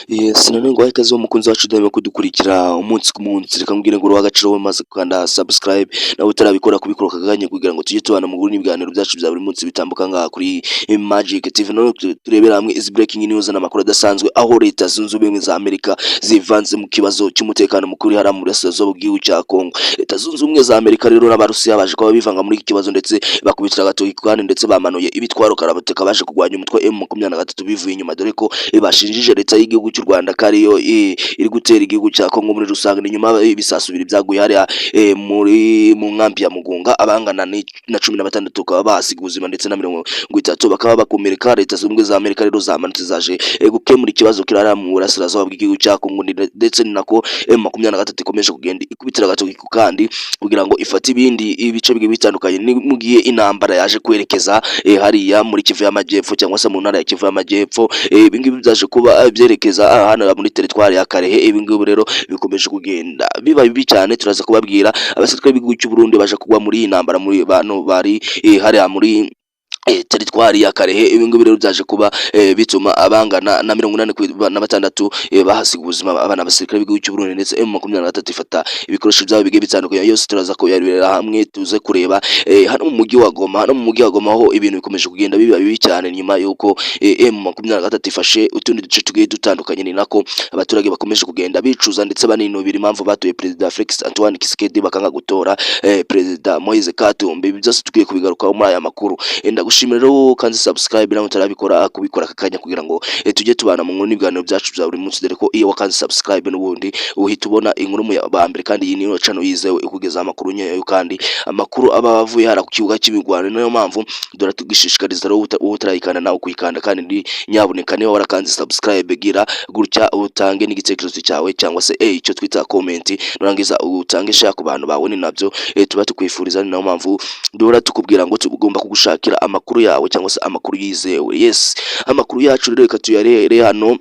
Yes, nanone ngo ikaze umukunzi wacu udahwema kudukurikira umunsi ku munsi. Reka mbwire ngo uri uw'agaciro wamaze gukanda subscribe, nawe utarabikora kubikora aka kanya kugira ngo tujye tubana mu n'ibiganiro byacu bya buri munsi bitambuka ngaha kuri Magic TV. None turebera hamwe izi breaking news n'amakuru adasanzwe, aho Leta Zunze Ubumwe za Amerika zivanze mu kibazo cy'umutekano mukuru hariya mu burasirazuba bw'igihugu cya Congo. Leta Zunze Ubumwe za Amerika rero n'Abarusiya baje kuba bivanga muri iki kibazo, ndetse bakubitira agatoki kandi, ndetse bamanuye ibitwaro karabutaka baje kurwanya umutwe M23 bivuye inyuma, dore ko bashinjije leta y'igihugu cy'u Rwanda ko ariyo iri gutera igihugu cya Congo muri rusange. Ni nyuma y'ibisasu bibiri byaguye hariya muri mu nkambi ya Mugunga, abangana na 16 bakaba bahasiga ubuzima, ndetse na 30 bakaba bakomereka. Leta Zunze Ubumwe za Amerika rero zamanutse zaje gukemura ikibazo kiri hariya mu burasirazuba bw'igihugu cya Congo, ndetse ni nako M23 ikomeje kugenda ikubitira agatoki kandi kugira ngo ifate ibindi ibice bigiye bitandukanye. Ni mu gihe intambara yaje kwerekeza hariya muri Kivu y'Amajyepfo, cyangwa se mu ntara ya Kivu y'Amajyepfo. Ibi ngibi byaje kuba byerekeza hano muri teritwari ya Kalehe. Ibi ngibi rero bikomeje kugenda biba bibi cyane. Turaza kubabwira abasirikare b'igihugu cy'u Burundi baje kugwa muri iyi ntambara, muri bantu bari hariya muri teritwari ya Kalehe. Ibi ngibi rero byaje kuba bituma abangana na 86 bahasiga ubuzima, abana abasirikare b'igihugu cy'u Burundi, ndetse M23 ifata ibikoresho byabo bigiye bitandukanye. Yose turaza kuyarebera hamwe, tuze kureba hano mu mujyi wa Goma. Hano mu mujyi wa Goma ho ibintu bikomeje kugenda biba bibi cyane nyuma y'uko M23 ifashe utundi duce tugiye dutandukanye. Ni nako abaturage bakomeje kugenda bicuza ndetse baninubira impamvu batoye Perezida Felix Antoine Tshisekedi bakanga gutora Perezida Moise Katumbi. Ibi byose tugiye kubigarukaho muri aya makuru. Ndagushimira rero kandi subscribe nawe utarabikora kubikora aka kanya kugira ngo tujye tubana mu nkuru n'ibiganiro byacu bya buri munsi, dore ko iyo wakanze subscribe n'ubundi uhita ubona inkuru mu ba mbere, kandi iyi niyo channel yizewe ikugezaho amakuru nyayo kandi amakuru aba avuye hariya ku kibuga cy'imirwano. Niyo mpamvu dore tugishishikariza rero wowe utarayikanda nawe kuyikanda, kandi ndi nyabuneka niba warakanze subscribe, gira gutya utange n'igitekerezo cyawe, cyangwa se icyo twita comment, nurangiza utange share ku bantu bawe. Ni nabyo tuba tukwifuriza. Ni nayo mpamvu duhora tukubwira ngo tugomba kugushakira amakuru yawe, cyangwa se amakuru yizewe. Yes, amakuru yacu rero reka tuyarere hano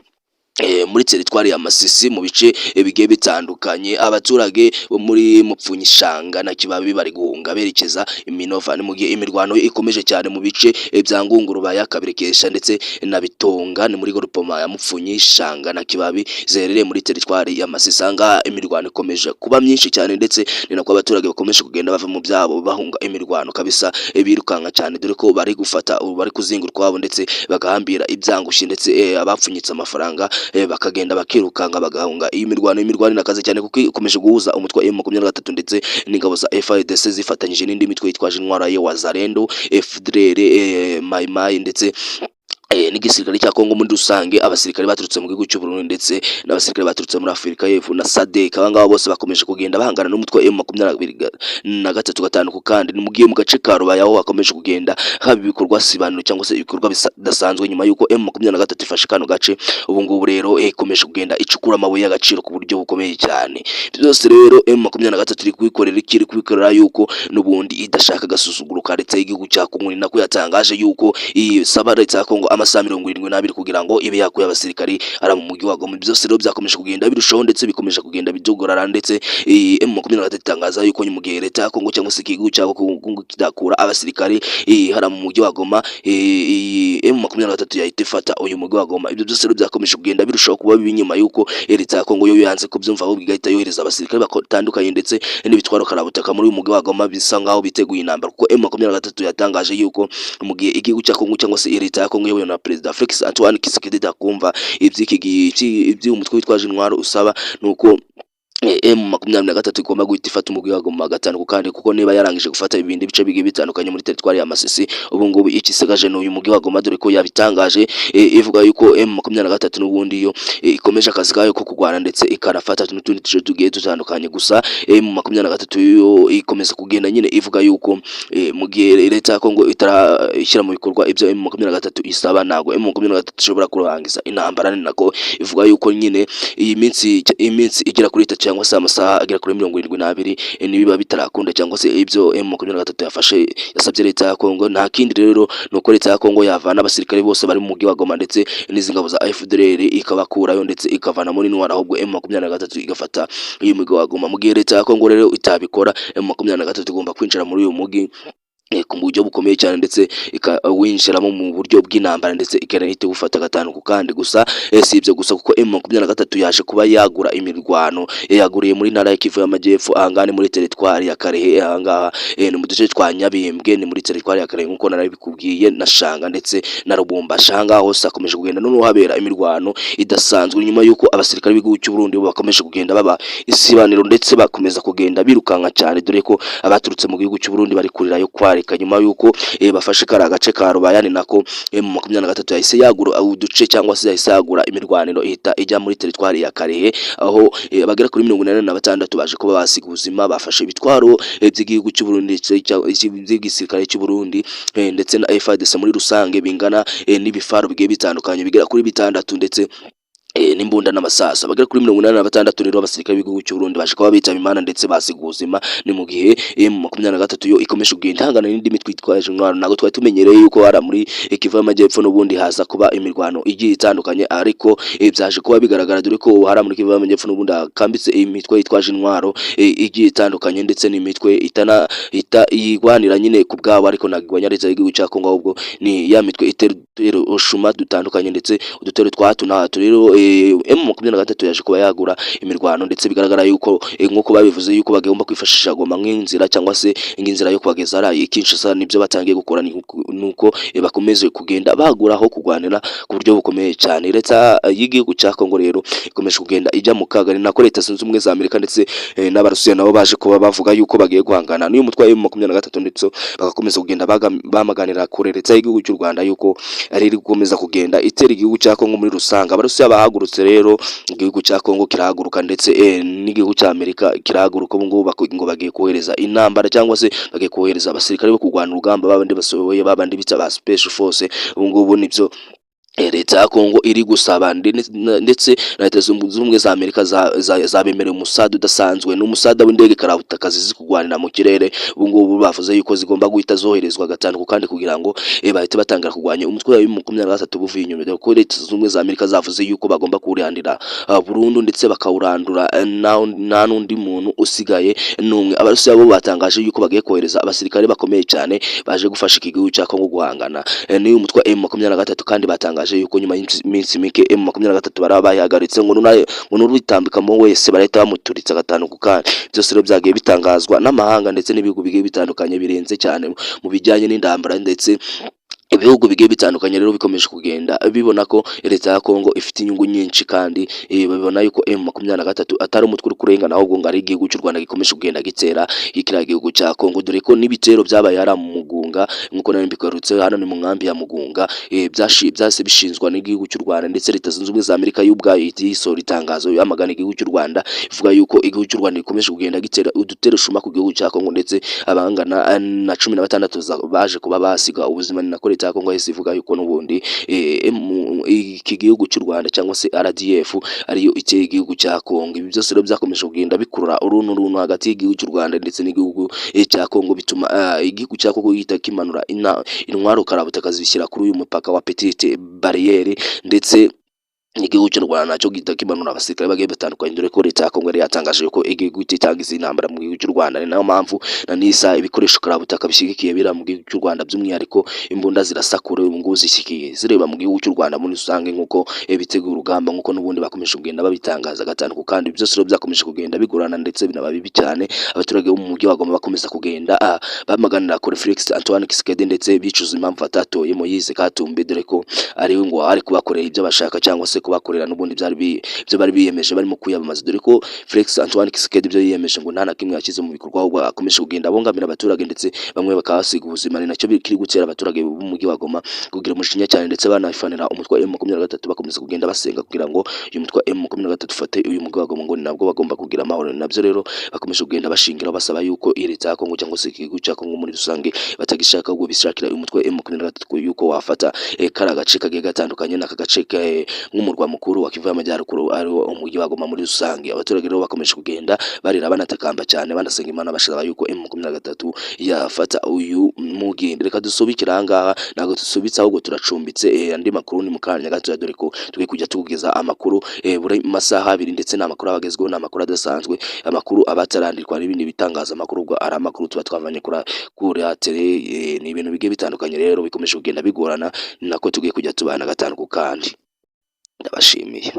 muri teritwari ya Masisi, mu bice bigiye bitandukanye. Abaturage bo muri Mupfunyishanga na Kibabi bari guhunga berekeza Iminova. Ni mu gihe imirwano ikomeje cyane mu bice bya Ngungurubaya, Kabirekesha ndetse na Bitonga, ni muri groupement ya Mupfunyishanga na Kibabi ziherereye muri teritwari ya Masisi. Ahangaha imirwano ikomeje kuba myinshi cyane, ndetse ni nako abaturage bakomeje kugenda bava mu byabo bahunga imirwano kabisa, birukanka cyane, dore ko bari gufata ubu bari kuzinga utwabo ndetse bagahambira ibyangushye, ndetse abapfunyitse amafaranga bakagenda bakirukanka bagahunga iyi mirwano. Imirwano inakaze cyane kuko ikomeje guhuza umutwe wa M23 ndetse n'ingabo za FARDC zifatanyije n'indi mitwe yitwaje intwaro ya Wazalendo, FDLR, Mai Mai ndetse n'igisirikare cya Kongo muri rusange, abasirikare baturutse mu gihugu cy'u Burundi ndetse n'abasirikare baturutse muri Afurika y'Epfo na SADC. Aba ngaba bose bakomeje kugenda bahangana n'umutwe wa M23 gatanu ku kandi. Ni mu gihe mu gace ka Rubaya aho hakomeje kugenda haba ibikorwa sibaniro, cyangwa se ibikorwa bidasanzwe nyuma y'uko M23 ifashe kano gace. Ubu ngubu rero ikomeje kugenda icukura amabuye y'agaciro ku buryo bukomeye cyane. Ibyo byose rero M23 iri kubikorera iki? Iri kubikorera yuko n'ubundi idashaka agasuzuguro ka leta y'igihugu cya Kongo. Ni nako yatangaje yuko isaba leta ya Kongo amasaha 72 kugira ngo ibe yakuye abasirikari ara mu mujyi wa Goma. Byose rero byakomeje kugenda birushaho ndetse bikomeje kugenda bidogorara, ndetse M23 itangaza yuko mu gihe leta ya Kongo cyangwa se igihugu cya Kongo kidakura abasirikari hara mu mujyi wa Goma, M23 yahita ifata uyu mujyi wa Goma. Ibyo byose rero byakomeje kugenda birushaho kuba bibi nyuma yuko leta ya Kongo yo yanze kubyumva, ahubwo igahita yohereza abasirikare batandukanye ndetse n'ibitwaro karabutaka muri uyu mujyi wa Goma, bisa nkaho biteguye intambara, kuko M23 yatangaje yuko mu gihe igihugu cya Kongo cyangwa se leta ya Kongo iyobowe na Perezida Felix Antoine Tshisekedi idakumva iby'iki iby'uyu mutwe witwaje intwaro usaba, nuko M23 igomba guhita ifata umujyi wa Goma gatanu ku kandi, kuko niba yarangije gufata ibindi bice bigiye bitandukanye muri teritwari ya Masisi, ubu ngubu ikisigaje ni uyu mujyi wa Goma, dore ko yabitangaje ivuga yuko M23 n'ubundi yo ikomeje akazi kayo ko kurwana ndetse ikanafata n'utundi duce tugiye dutandukanye. Gusa M23 yo ikomeza kugenda nyine ivuga yuko mu gihe leta ya Kongo itarashyira mu bikorwa ibyo M23 isaba, ntabwo M23 ishobora kurangiza intambara. Ni nako ivuga yuko nyine iyi minsi, iminsi igera kuri 3 cyangwa se amasaha agera kuri 72, nibiba bitarakunda, cyangwa se ibyo M23 yafashe yasabye leta ya Kongo, nta kindi rero ni uko leta ya Kongo yavana abasirikare bose bari mu mujyi wa Goma ndetse n'izi ngabo za FDLR ikabakurayo, ndetse ikavanamo n'intwaro, ahubwo M23 igafata uyu mujyi wa Goma. Mu gihe leta ya Kongo rero itabikora, M23 igomba kwinjira muri uyu mujyi. Ku buryo bukomeye cyane, ndetse ikawinjiramo mu buryo bw'intambara, ndetse ikanahita iwufata gatanu ku kandi. Gusa si ibyo gusa, kuko M23 yaje kuba yagura imirwano, yaguriye muri ntara ya Kivu y'Amajyepfo. Ahangaha ni muri teritwari ya Kalehe, ahangaha ni mu duce twa Nyabimbwe, ni muri teritwari ya Kalehe nk'uko narabikubwiye, na Shanga ndetse na Lubumbashi. Ahangaha hose hakomeje kugenda noneho habera imirwano idasanzwe, nyuma y'uko abasirikare b'igihugu cy'u Burundi bo bakomeje kugenda baba isibaniro, ndetse bakomeza kugenda birukanka cyane, dore ko abaturutse mu gihugu cy'u Burundi bari kurira yo kwarika nyuma y'uko bafashe kariya gace ka Rubaya. Ni nako M23 yahise yagura uduce, cyangwa se yahise yagura imirwaniro, ihita ijya muri teritwari ya Kalehe, aho bagera kuri 86 baje kuba basiga ubuzima. Bafashe ibitwaro by'igihugu cy'u Burundi ndetse by'igisirikare cy'u Burundi ndetse na FARDC muri rusange, bingana n'ibifaro bigiye bitandukanye bigera kuri bitandatu, ndetse n'imbunda n'amasasu. Abagera kuri 86 rero, abasirikare b'igihugu cy'u Burundi baje kuba bitaba Imana ndetse basiga ubuzima. Ni mu gihe M23 yo ikomeje kugenda ihangana n'indi mitwe itwaje intwaro. Ntabwo twari tumenyereye yuko hara muri Kivu y'Amajyepfo n'ubundi haza kuba imirwano igiye itandukanye, ariko byaje kuba bigaragara, dore ko hara muri Kivu y'Amajyepfo n'ubundi hakambitse imitwe yitwaje intwaro igiye itandukanye, ndetse n'imitwe itana ita yigwanira nyine ku bwabo, ariko ntabwo igwanya leta y'igihugu cya Kongo, ahubwo ni ya mitwe itera udutero dutandukanye ndetse udutero twa hato na hato. Rero M23 yaje kuba yagura imirwano, ndetse bigaragara yuko nk'uko babivuze yuko bagomba kwifashisha Goma nk'inzira, cyangwa se nk'inzira yo kubageza hariya i Kinshasa. Nibyo batangiye gukora, nuko bakomeze kugenda bagura aho kurwanira ku buryo bukomeye cyane. Leta y'igihugu cya Kongo rero ikomeje kugenda ijya mu kaga. Ni nako Leta Zunze Ubumwe za Amerika ndetse n'Abarusiya nabo baje kuba bavuga yuko bagiye guhangana n'uyu mutwe wa M23, ndetse bagakomeza kugenda bamaganira kure leta y'igihugu cy'u Rwanda yuko ari iri gukomeza kugenda itera igihugu cya Kongo muri rusange. Abarusiya bahagurutse rero, igihugu cya Kongo kirahaguruka, ndetse n'igihugu cya Amerika kirahaguruka. Ubu ngubu ngo bagiye kohereza intambara, cyangwa se bagiye kohereza abasirikare bo kurwana urugamba, babandi basohoye, babandi bita ba special force. Ubu ngubu nibyo leta ya Kongo iri gusaba, ndetse na Leta Zunze Ubumwe za Amerika zabemereye umusada udasanzwe, ni umusada w'indege karabutaka zizi kurwanira mu kirere. Ubu ngubu bavuze yuko zigomba guhita zoherezwa gatanu ku kandi, kugira ngo bahite batangira kurwanya umutwe wa M23 buvuye inyuma, dore ko Leta Zunze Ubumwe za Amerika zavuze yuko bagomba kuwurandira burundu, ndetse bakawurandura nta n'undi muntu usigaye n'umwe. Abarusiya bo batangaje yuko bagiye kohereza abasirikare bakomeye cyane baje gufasha iki gihugu cya Kongo guhangana n'uyu mutwe wa M23, kandi batangaje yuko nyuma y'iminsi mike M23 baraba bayihagaritse, ngo n'urwitambikamo wese barahita bamuturitsa gatanu ku kandi. Byose rero byagiye bitangazwa n'amahanga ndetse n'ibihugu bigiye bitandukanye birenze cyane mu bijyanye n'intambara, ndetse ibihugu bigiye bitandukanye rero bikomeje kugenda bibona ko leta ya Kongo ifite inyungu nyinshi, kandi babibona yuko M23 atari umutwe uri kurengana, ahubwo ngo ari igihugu cy'u Rwanda gikomeje kugenda gitera kiriya gihugu cya Kongo, dore ko n'ibitero byabaye hariya mu Mugunga, nk'uko nari mbigarutse. Hano ni mu nkambi ya Mugunga, byahise bishinzwa n'igihugu cy'u Rwanda, ndetse Leta Zunze Ubumwe za Amerika y'ubwayo ihita yisohora itangazo yamagana igihugu cy'u Rwanda, ivuga yuko igihugu cy'u Rwanda gikomeje kugenda gitera udutero shuma ku gihugu cya Kongo, ndetse abangana na 16 baje kuba basiga ubuzima. Ni nako leta ya Kongo yahise ivuga yuko n'ubundi iki gihugu cy'u Rwanda, cyangwa se RDF, ariyo iteye igihugu cya Kongo. Ibi byose rero byakomeje kugenda bikurura uruntu runtu hagati y'igihugu cy'u Rwanda ndetse n'igihugu cya Kongo, bituma igihugu cya Kongo gihita kimanura intwaro karabutaka, zishyira kuri uyu mupaka wa Petite Barrière, ndetse igihugu cy'u Rwanda nacyo gihita kimanura abasirikare bagiye batandukanye, dore ko leta ya Kongo yari yatangaje ko igiye guhita itangiza intambara mu gihugu cy'u Rwanda. Ni nayo mpamvu na nisa ibikoresho karabutaka bishyigikiye biriya mu gihugu cy'u Rwanda, by'umwihariko imbunda zirasakura, ubu ngubu zishyigikiye zireba mu gihugu cy'u Rwanda muri rusange, nk'uko biteguye urugamba, nk'uko n'ubundi bakomeje kugenda babitangaza gatanu ku kandi. Byose rero byakomeje kugenda bigorana ndetse binaba bibi cyane. Abaturage bo mu mujyi wa Goma bakomeza kugenda bamaganira kure Felix Antoine Tshisekedi, ndetse bicuza impamvu batatoye Moise Katumbi, dore ko ari we ngo ari kubakorera ibyo bashaka, cyangwa se kubakorera n'ubundi byari ibyo bari biyemeje barimo kwiyamamaza, dore ko Felix Antoine Tshisekedi ibyo yiyemeje ngo nta na kimwe yashyize mu bikorwa, ahubwo akomeje kugenda abongamira abaturage, ndetse bamwe bakahasiga ubuzima. Ni nacyo kiri gutera abaturage b'umujyi wa Goma kugira umujinya cyane, ndetse banafanira umutwe wa M23, bakomeza kugenda basenga kugira ngo uyu mutwe wa M23 ufate uyu mujyi wa Goma, ngo ni nabwo bagomba kugira amahoro. Ni nabyo rero bakomeje kugenda bashingiraho basaba yuko iyi leta ya Kongo, cyangwa se igihugu cya Kongo muri rusange, batagishaka, ahubwo bishakira uyu mutwe wa M23 yuko wafata kariya gace kagiye gatandukanye n'aka gace nk'umurwa mukuru wa Kivu y'Amajyaruguru, ariwo umujyi wa Goma muri rusange. Abaturage rero bakomeje kugenda barira, banatakamba cyane, banasenga Imana, basaba yuko M23 yafata uyu mugende. Reka dusubikire aha ngaha, ntabwo dusubitse, ahubwo Ubwo turacumbitse, andi makuru ni mu kanya gato, dore ko tugiye kujya tugeza amakuru buri masaha 2, ndetse n'amakuru aba agezweho, ni amakuru adasanzwe, amakuru aba atarandikwa n'ibindi bitangazamakuru. Ubwo ari amakuru tuba twavanye kuri tele, ni ibintu bigiye bitandukanye. Rero bikomeje kugenda bigorana, ni nako tugiye kujya tubana gatanu ku kandi. Ndabashimiye.